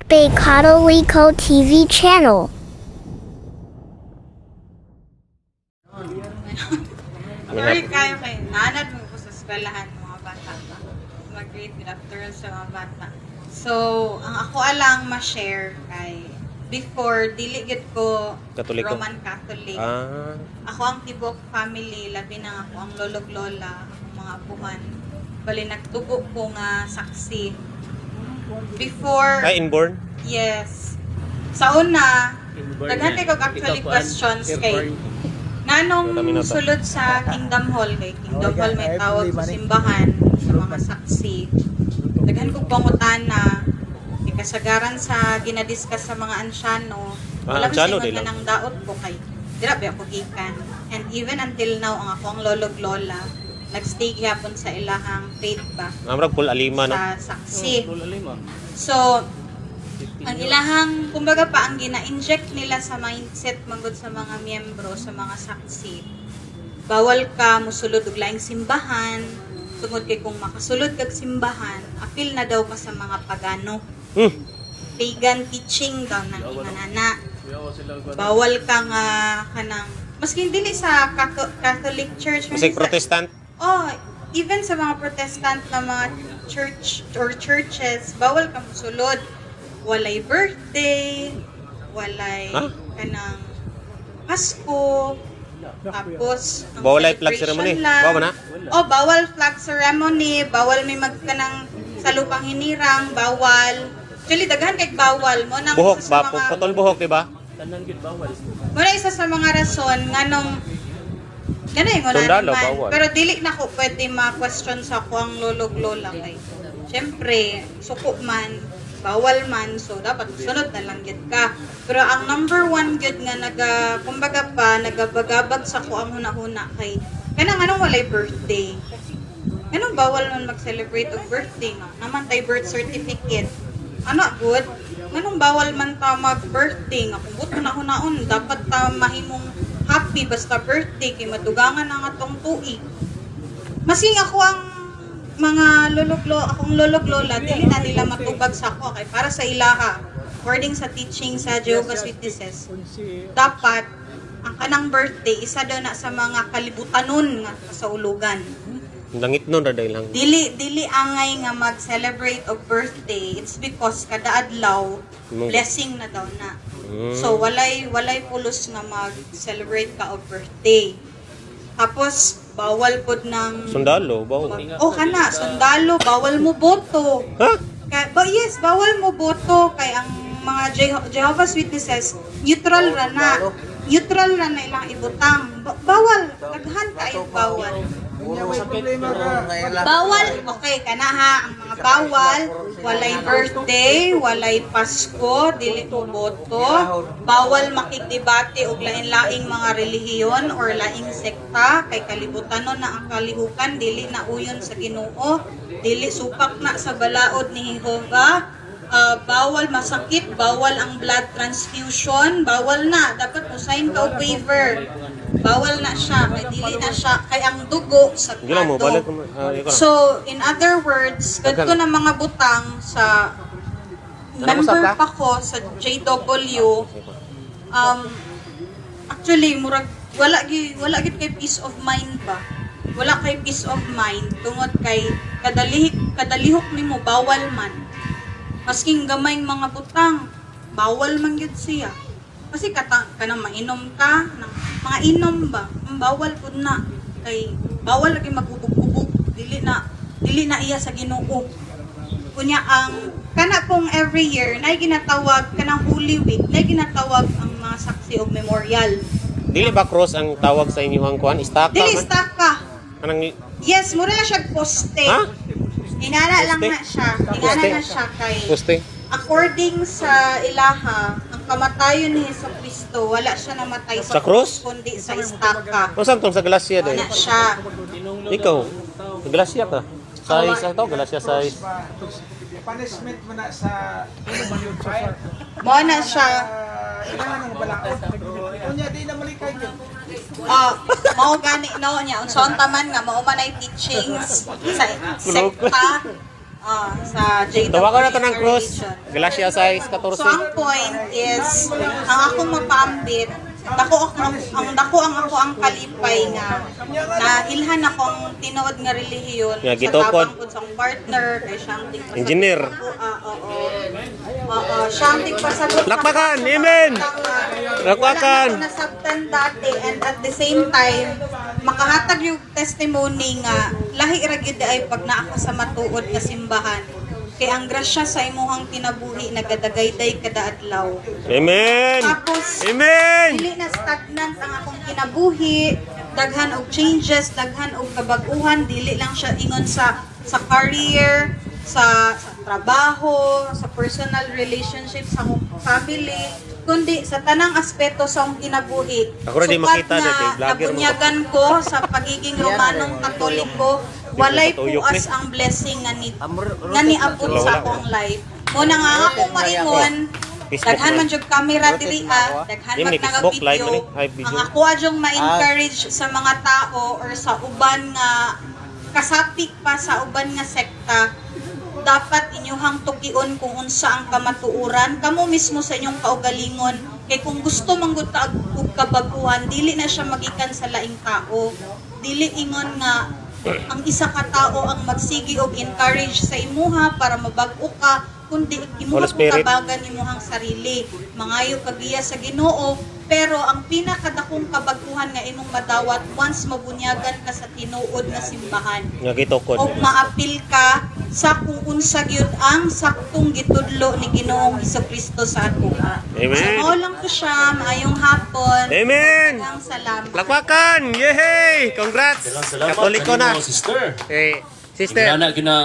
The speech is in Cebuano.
Bay Katoliko TV channel. Sorry kayo kay nanad mo ko sa eskwelahan mga bata pa. Mag-great good afternoon sa mga bata. So, ang ako alang ma-share kay before dili gyud ko Katoliko? Roman Catholic. Ako ang tibok family, labi na ako ang lolog lola, akong mga apuhan. Bali nagtubo ko nga saksi. Before Ay, inborn? Yes. Sa una, Inborn daghan yan. kay kog actually Ikaw, kuan, questions kay airborne. nganong Minota. sulod sa Kingdom Hall kay Kingdom Hall may tawag sa simbahan sa mga saksi. Daghan kog pangutana kay kasagaran sa ginadiscuss sa mga ansyano. Ah, Wala man ansyano, sa di ingon nga lang. nang daot ko kay dira ba ako gikan. And even until now ang ako ang lolog lola nagstay gihapon sa ilahang faith ba Amrag full alima, no? sa saksi. Oh, alima. So, 15 ang years. ilahang kumbaga pa ang gina-inject nila sa mindset manggod sa mga miyembro sa mga saksi, bawal ka musulod og laing simbahan tungod kay kung makasulod kag simbahan, apil na daw ka sa mga pagano, pagan teaching daw nang inanana. Yawa sila, kuan. Bawal ka nga kanang maski dili sa Catholic Church, Masig maski sa- Protestant? Oh, even sa mga Protestant na mga church or churches, bawal ka musulod. Walay birthday, walay Ha? kanang Pasko, tapos ang Bawal ay flag celebration ceremony. lang. Bawal na? Oh, bawal flag ceremony, bawal may magkanang sa lupang hinirang, bawal. Actually, daghan kay bawal mo nang Buhok isa sa ba? mga- Putol buhok, di ba? Tanan gid bawal. Wala isa sa mga rason nganong ganay ko na Sundalo, naman. bawal. Pero dili na ko pwede ma-question sa ako ang lolog lola kay. Syempre, suko man, bawal man, so dapat sunod na lang gyud ka. Pero ang number one gyud nga naga, kumbaga pa, nagabagabag sa ko ang hunahuna kay kanang anong walay birthday. Anong bawal man mag-celebrate og birthday nga? Naman tay birth certificate. Ano good? Nganong bawal man ta mag-birthday nga kung buto na hunaon dapat ta mahimong happy basta birthday kay madugangan ang atong tuig. Masing ako ang mga lologlo, akong lolog lola, dili na nila matubag sa ako kay para sa ilaha. According sa teaching sa Jehovah's Witnesses, dapat ang kanang birthday isa daw na sa mga kalibutanon nga kasaulugan. Langit nun, raday lang. Dili dili angay nga mag-celebrate og birthday. It's because kada adlaw blessing na daw na. So walay walay pulos nga mag-celebrate ka og birthday. Tapos bawal pod ng Sundalo, bawal. Oh kana sundalo, bawal mo boto. Ha? Kay, ba, yes, bawal mo boto kay ang mga Jehovah's Witnesses neutral ra na. Neutral ra na ilang ibutang. Bawal, daghan kaayo bawal. Bawal, okay, kana ha, ang mga bawal, walay birthday, walay Pasko, dili mo boto, bawal makigdebate og lain-laing mga relihiyon or laing sekta, kay kalibutanon na ang kalihukan, dili na uyon sa Ginoo, dili supak na sa balaod ni Jehova, bawal masakit, bawal ang blood transfusion, bawal na, dapat mo sign ka og waiver. Bawal na siya, kay dili na siya, kay ang dugo sa Hindi lang mo, balik mo. Ah, ikaw na. So, in other words, kadto na mga butang sa member usap ka? pa ko sa JW, actually murag wala gid kay peace of mind ba. Wala kay peace of mind tungod kay kadalihik kadalihok nimo bawal man. Masking gamayng mga butang, bawal man gyud siya. Kasi kata kanang mainom ka, nang mga inom ba, bawal pud na kay bawal lagi maghubog-hubog, dili na iya sa Ginoo. Kunya ang kana pong every year nay ginatawag kanang Holy Week, nay ginatawag ang mga saksi og memorial. Dili ba cross ang tawag sa inyong kuan? Istaka Dili man? istaka. Anong Yes, mura na siya poste. Ha? Ingana lang Poste? na siya. Ingana Poste? na siya kay Poste? according sa ilaha, ang kamatayon ni Hesus Kristo, wala siya namatay Sa krus? kundi sa istaka. O saan tong sa Galacia Wala day? siya. Tinunglo Ikaw, na ang tao. sa Galacia ka. Sa isa to, Galacia size. Punishment mo na sa fire. Mo na siya. Kailangan ng balaod. Unya di na malikay yun. Ah, mao gani no niya unsaon taman nga mao man ay teachings sa sekta. Ah, sa JW. Tawagan na to ng cross. Religion. Galatia 6:14. So ang point is, ang akong mapaambit, dako ako ang dako ang ako ang kalipay nga na ilhan akong tinuod nga relihiyon Nga sa gitukod. tabang pud sa akong partner kay siyang tigpasagot Engineer. sa ako, ah, oo. Oo, siyang tigpasagot sa Lakpakan, ako sa amen! mga Lakpakan! wala na ako nasabtan dati and at the same time makahatag yung testimony nga lahi ra gyud ay pag naa ka sa matuod nga simbahan kay ang grasya sa imuhang kinabuhi nagadagayday kada adlaw. Amen! Tapos Amen! dili na stagnant ang akong kinabuhi, daghan og changes, daghan og kabag-uhan, dili lang siya ingon sa career, sa trabaho, sa personal relationship, sa akong family, kundi sa tanang aspeto sa akong kinabuhi. Ako ra di Sukat makita nga na, kay vlogger mo. nabunyagan ko sa pagiging Romanong Katoliko, walay Patuyok puas ni. ang blessing nga niabot sa Wala, wala. akong life. Mo na nga akong maingon, Facebook daghan man. man jud camera diri ah, daghan Di man man ni nga Facebook live video. man ni, live video. Ang ako adyong ma-encourage sa mga tao or sa uban nga kasapik pa sa uban nga sekta, dapat inyuhang tukion kung unsa ang kamatuoran kamo mismo sa inyong kaugalingon kay kung gusto manggod ta og kabaguhan, dili na siya magikan sa laing tao, dili ingon nga ang isa ka tao ang magsigi og encourage sa imuha para mabag-o ka, kundi imuha Holy kung Spirit. tabagan imuhang sarili, mangayo kagiya sa Ginoo. Pero ang pinakadakong kabaguhan nga imong madawat once mabunyagan ka sa tinuod nga simbahan Nga gitukod. o maapil ka sa kung unsa gyud ang saktong gitudlo ni Ginoong Kristo sa atoa. Amen. So mao lang ko siya, maayong hapon. Amen! Daghang salamat. Lakpakan! Yehey! Congrats! Daghang salamat Katoliko na. kanimo, sister. Eh, sister. Ingana gina